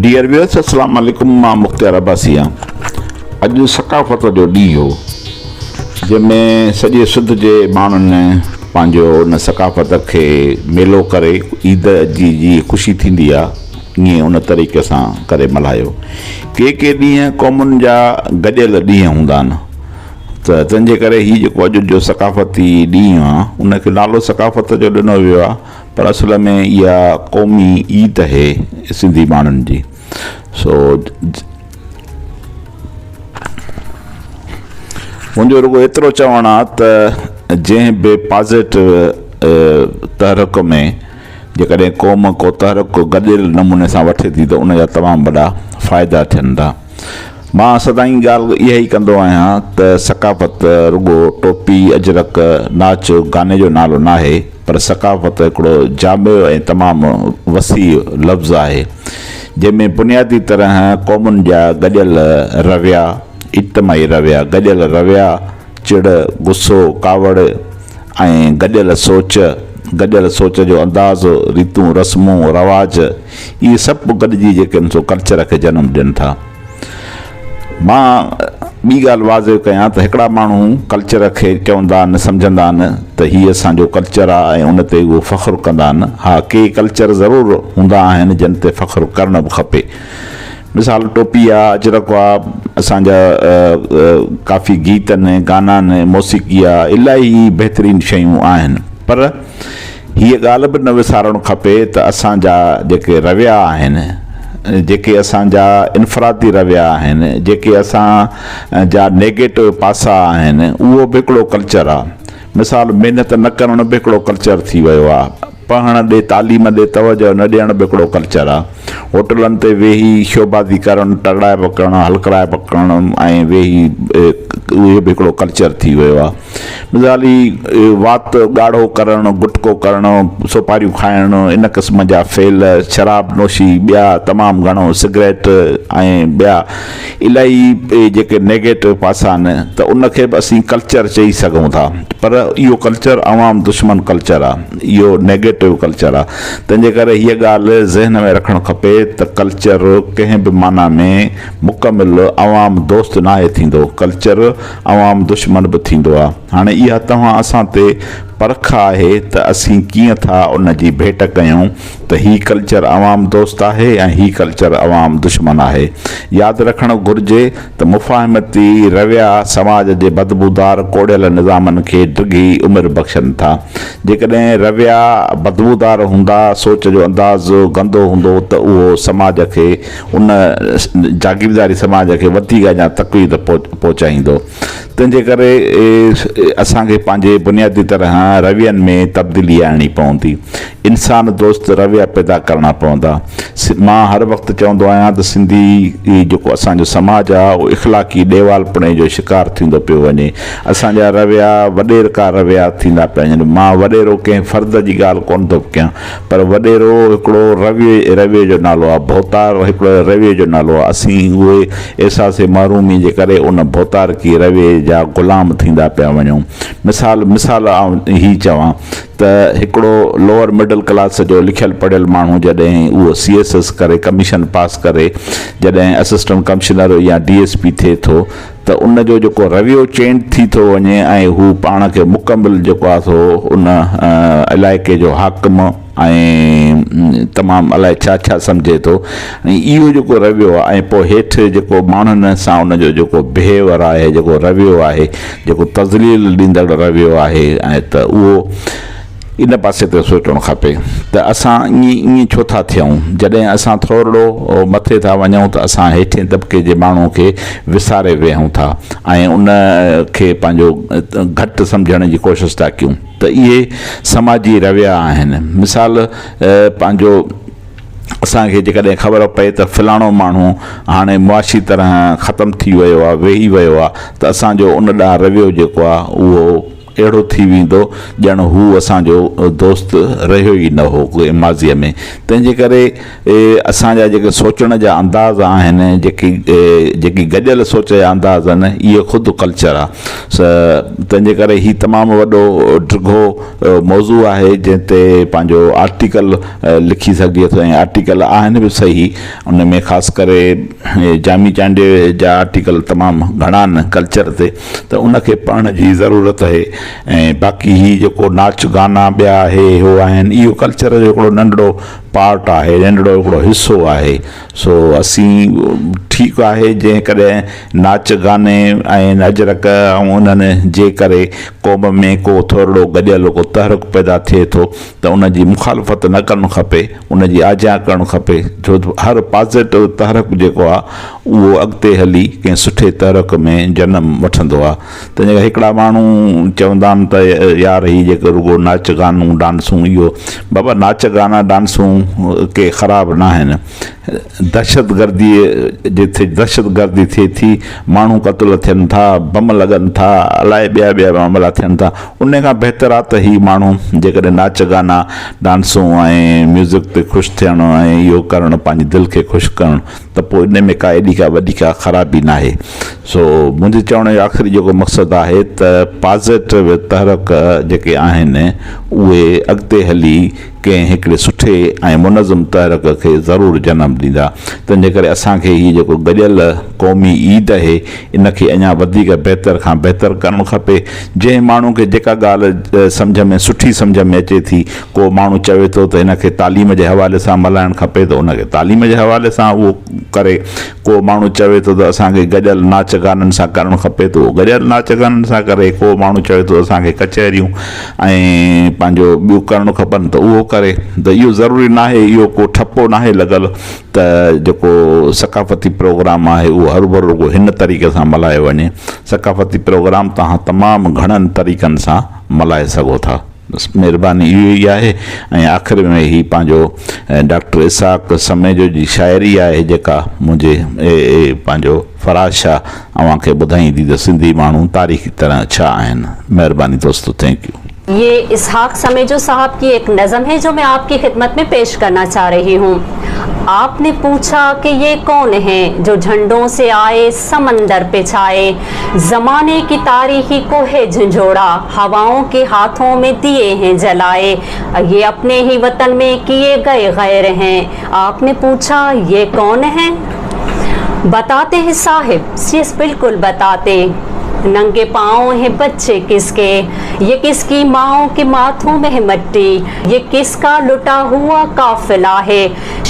Dear viewers السلام عليڪم مان مختيار عباسي آهيان اڄ ثقافت جو ڏينهن هو جنهن ۾ سڄي سنڌ جي ماڻهن پنهنجو ان ثقافت کي ميلو ڪري عيد جي جي خوشي ٿيندي آهي ائين ان طريقي سان ڪري ملهايو ڪي ڪي ڏينهن قومن جا گڏيل ڏينهن هوندا آهن ته تنهن جي ڪري هي جيڪو اڄ جو ثقافتي ڏينهن آهي ان کي نالو ثقافت جو ڏنو ويو آهي پر اصل ۾ اها قومي عيد اهي سنڌي ماڻهن جي سو منهنجو رڳو ايترو چوڻ آ ته جنهن به پازيٽو تحرڪ ۾ جيڪڏهن قوم ڪو تحرڪ گڏيل نموني سان وٺي ٿي ته ان جا تمام وڏا فائدا ٿين ٿا. مان سدائين ڳالهه اها ئي ڪندو آهيان ته ثقافت رڳو ٽوپي، اجرڪ، ناچ گاني جو نالو ناهي پر ثقافت هڪڙو جامع ۽ تمام وسيع لفظ آهي جنهن ۾ بنيادي طرح قومن جا گڏيل رويا، اجتماعي رويا، گڏيل رويا، چڙ، غصو، ڪاوڙ ۽ گڏيل سوچ، گڏيل سوچ جو انداز، ريتون، رسمون، رواج، اهي سڀ گڏجي جيڪي آهن سو ڪلچر کي جنم ڏين ٿا. مان ٻي ڳالهه واضح ڪيان ته هڪڙا ماڻهو ڪلچر کي چوندا آهن، سمجهندا آهن ته هي اسان جو ڪلچر آهي ۽ ان تي اهو فخر ڪندا آهن. ها ڪي ڪلچر ضرور هوندا آهن جن تي فخر ڪرڻ به کپي. مثال ٽوپي آ، اجرڪ آ، اسان جا ڪافي گيت آهن، گانا آهن، موسيقي آ، الاهي بهترين شيون آهن پر هيء ڳالهه به نه وسارڻ کپي ته اسان جا جيڪي رويا آهن، جيڪي اسان جا انفرادي رويا آهن، جيڪي اسان جا نيگيٽو پاسا آهن، اهو به هڪڙو ڪلچر آ. مثال محنت نه ڪرڻ به هڪڙو ڪلچر ٿي ويو آ. پڙهڻ ڏي تعليم ڏي توجهه نه ڏيڻ به هڪڙو ڪلچر آ. هوٽلن تي ويهي شوبازي ڪرڻ، ٽرڙائپ ڪرڻ، هلڪڙائپ ڪرڻ ۽ ويهي اهو به هڪڙو ڪلچر ٿي ويو آ. مثال هي وات ڳاڙهو ڪرڻ، گٽڪو ڪرڻ، سوپاريون کائڻ، ان قسم جا فعل، شراب نوشي، ٻيا تمام گهڻو سگريٽ ۽ ٻيا الاهي جيڪي نيگيٽو پاسا آهن ته ان کي به اسين ڪلچر چئي سگهون ٿا پر اهو ڪلچر عوام دشمن ڪلچر آهي اهو نيگيٽو ڪلچر آهي تنهن جي ڪري هيء ڳالهه ذهن ۾ رکڻ کپي ته ڪلچر ڪنهن به معنيٰ ۾ مڪمل عوام دوست ناهي ٿيندو ڪلچر عوام دشمن به ٿيندو آهي هاڻي اها توهان اسان تي پرک آهي ته اسين ڪيئن ٿا ان جي ڀيٽ ڪيون ته هي ڪلچر عوام دوست آهي ۽ هي ڪلچر عوام دشمن آهي. ياد رکڻ گهرجي ته مفاهمتي رويا سماج جي بدبودار ڪوڙهيل نظامن کي ڊگهي عمر بخشن ٿا. جيڪڏهن رويا بدبودار هوندا، سوچ جو انداز گندو هوندو ته اهو سماج کي ان جاگيرداري سماج کي وڌيڪ اڃا تقويت پهچائيندو. تنهن جي ڪري اسان کي پنهنجي بنيادي طرح روين ۾ تبديلي آڻڻي پوندي. انسان دوست رويا پيدا ڪرڻا پوندا. مان هر وقت چوندو آهيان ته سنڌي جيڪو اسان جو سماج آهي اهو اخلاقي ڏيوالپڻي جو شڪار ٿيندو پيو وڃي. اسان جا رويا وڏيرڪا رويا ٿيندا پيا وڃن. مان وڏيرو ڪنهن فرد جي ڳالهه ڪونه ٿو ڪيان پر وڏيرو هڪڙو رويي رويي جو نالو آهي. ڀوتار هڪڙو رويي جو نالو آهي. اسين اهي احساس محرومي جي ڪري ان ڀوتارڪي رويي جا غلام ٿيندا پيا وڃون. مثال مثال آئون هي چوان ته هڪڙو لوئر مڊل ڪلاس جو لکيل پڙهيل ماڻهو جڏهن اهو سي ايس ايس ڪري ڪميشن پاس ڪري جڏهن اسسٽنٽ ڪمشنر يا ڊي ايس پي ٿئي ٿو ته ان جو جيڪو رويو چينج ٿي ٿو وڃي ۽ هو پاڻ کي مڪمل جيڪو آهي سو ان علائقي جو حاڪم ۽ تمام الائي ڇا ڇا سمجهي ٿو ۽ اهو جيڪو رويو آهي ۽ پوء هيٺ جيڪو ماڻهن سان ان جو جيڪو بهيور آهي جيڪو رويو آهي جيڪو تذليل ڏيندڙ رويو آهي ۽ ته اهو ان پاسي تي سوچڻ کپي ته اسان ائين ائين ڇو ٿا ٿيون جڏهن اسان ٿورڙو مٿي ٿا وڃون ته اسان هيٺين طبقي جي ماڻهو کي وساري ويهون ٿا ۽ ان کي پنهنجو گهٽ سمجهڻ جي ڪوشش ٿا ڪيون ته اهي سماجي رويا آهن مثال پنهنجو اسان کي جيڪڏهن خبر پئي ته فلاڻو ماڻهو هاڻي معاشي طرح ختم ٿي ويو آهي ويهي ويو آهي ته اسان جو ان ڏانهن رويو جيڪو آهي اهو اهڙو ٿي ويندو ڄڻ هو اسان جو دوست رهيو ئي نه هو ماضيء ۾ تنهن جي ڪري اسان جا جيڪي سوچڻ جا انداز آهن جيڪي جيڪي گڏيل سوچ جا انداز آهن اهي خود ڪلچر آهي تنهن جي ڪري هي تمام وڏو ڊگهو موضوع آهي جنهن تي پنهنجو آرٽيڪل لکي سگهجي ٿو ۽ آرٽيڪل آهن به صحيح ان ۾ خاص ڪري جامي چانڊيي جا آرٽيڪل تمام گهڻا آهن ڪلچر تي ته ان کي پڙهڻ جي ضرورت آهي ۽ باقي هي جيڪو ناچ گانا ٻيا هي هو آهن اهو ڪلچر جو هڪڙو ننڍڙو پارٽ آهي ننڍڙو هڪڙو حصو آهي سو اسين ٺيڪ آهي جنهن ڪڏهن ناچ گاني ۽ اجرڪ ۽ انهن جي ڪري قوم ۾ ڪو ٿورڙو گڏيل ڪو تحرڪ پيدا ٿئي ٿو ته ان جي مخالفت نه ڪرڻ کپي ان جي آجيان ڪرڻ کپي ڇو ته هر پازيٽو تحرڪ جيڪو آهي اهو اڳتي هلي ڪنهن سٺي تحرڪ ۾ جنم وٺندو آهي تنهن جي ڪري هڪڙا ماڻهو چوندا آهن ته يار هي جيڪو رڳو ناچ گانو ڊانسون اهو بابا ناچ گانا ڊانسون ڪي خراب نه آهن دهشت گردي جتي دهشت گردي ٿئي ٿي ماڻهو قتل ٿين ٿا بم لڳن ٿا الائي ٻيا ٻيا معاملا ٿين ٿا ان کان بهتر آهي ته هي ماڻهو جيڪڏهن ناچ گانا ڊانسون ۽ ميوزڪ تي خوش ٿيڻ ۽ اهو ڪرڻ پنهنجي دل کي خوش ڪرڻ ته پوء ان ۾ ڪا ايڏي ڪا وڏي ڪا خرابي ناهي. سو منهنجي چوڻ جو آخري جيڪو مقصد آهي ته پازيٽو تحرڪ جيڪي آهن اهي اڳتي هلي ڪنهن هڪڙي سٺي ۽ منظم تحرڪ کي ضرور جنم ڏيندا. تنهنجي ڪري اسان کي هي جيڪو گڏيل قومي عيد اهي ان کي اڃا وڌيڪ بهتر کان بهتر ڪرڻ کپي. جنهن ماڻهو کي جيڪا ڳالهه سمجهه ۾ سٺي سمجهه ۾ اچي ٿي ڪو ماڻهو چوي ٿو ته هن کي تعليم جي حوالي سان ملهائڻ کپي ته ان کي تعليم جي حوالي سان اهو ڪري، ڪو ماڻهو چوي ٿو ته اسان کي گڏيل ناچ گانن سان ڪرڻ کپي ته اهو گڏيل ناچ گانن سان ڪري، ڪو ماڻهو چوي ٿو اسان کي ڪچهريون ۽ پنهنجو ٻيون ڪرڻ کپن ته اهو ڪري ته اهو ضروري ناهي اهو ڪو ٺپو ناهي لڳل ته جيڪو ثقافتي پروگرام آهي اهو هروڀرو رڳو هن طريقي سان ملهايو وڃي، ثقافتي پروگرام توهان تمام گهڻن طريقن سان ملهائي سگهو ٿا. بس مھرباني اھو ئي آھي ۽ آخر ۾ ھي پنھنجو ڊاڪٽر اسحاق سميجو جي شاعري آھي جيڪا منھنجي پنھنجو فراز شاھ اوھان کي ٻڌائيندي ته سنڌي ماڻھو تاريخي طرح ڇا آھن مھرباني دوستو thank you. ये इसहाक समेजो साहब की एक नज़म है जो मैं आपकी खिदमत में पेश करना चाह रही हूँ। आपने पूछा कि ये कौन है जो झंडों से आए समंदर पे छाए, ज़माने की तारीखी को है झंझोड़ा, हवाओं के हाथों में दिए हैं जलाए, ये अपने ही वतन में किए गए गैर हैं। आपने पूछा ये कौन है, बताते हैं साहिब यस बिल्कुल बताते, नंगे पाँव हैं बच्चे किसके, ये किसकी माओं के माथों में है मट्टी, ये किसका लुटा हुआ काफिला है,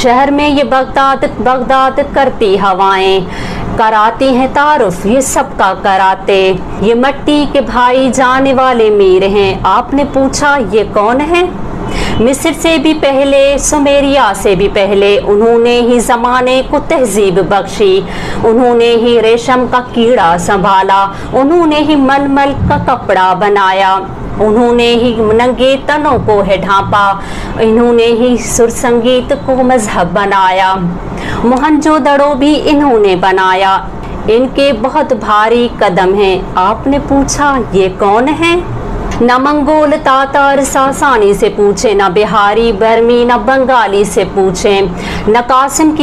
शहर में ये बगदाद बगदाद करती हवाएं, कराती हैं तारुफ ये सबका कराते, ये मट्टी के भाई जाने वाले मीर हैं। आपने पूछा ये कौन है, मिस्र से भी पहले सुमेरिया से भी पहले उन्होंने ही ज़माने को तहजीब बख्शी, उन्होंने ही रेशम का कीड़ा संभाला, उन्होंने ही मलमल का कपड़ा बनाया, उन्होंने ही नंगे तनों को है ढांपा, इन्होंने ही सुर संगीत को मजहब बनाया, मोहनजोदड़ो भी इन्होंने बनाया, इनके बहुत भारी कदम हैं। आपने पूछा ये कौन है, न मंगोल तातार सासानी से पूछे, न बिहारी बर्मी न बंगाली से पूछे, न कासिम की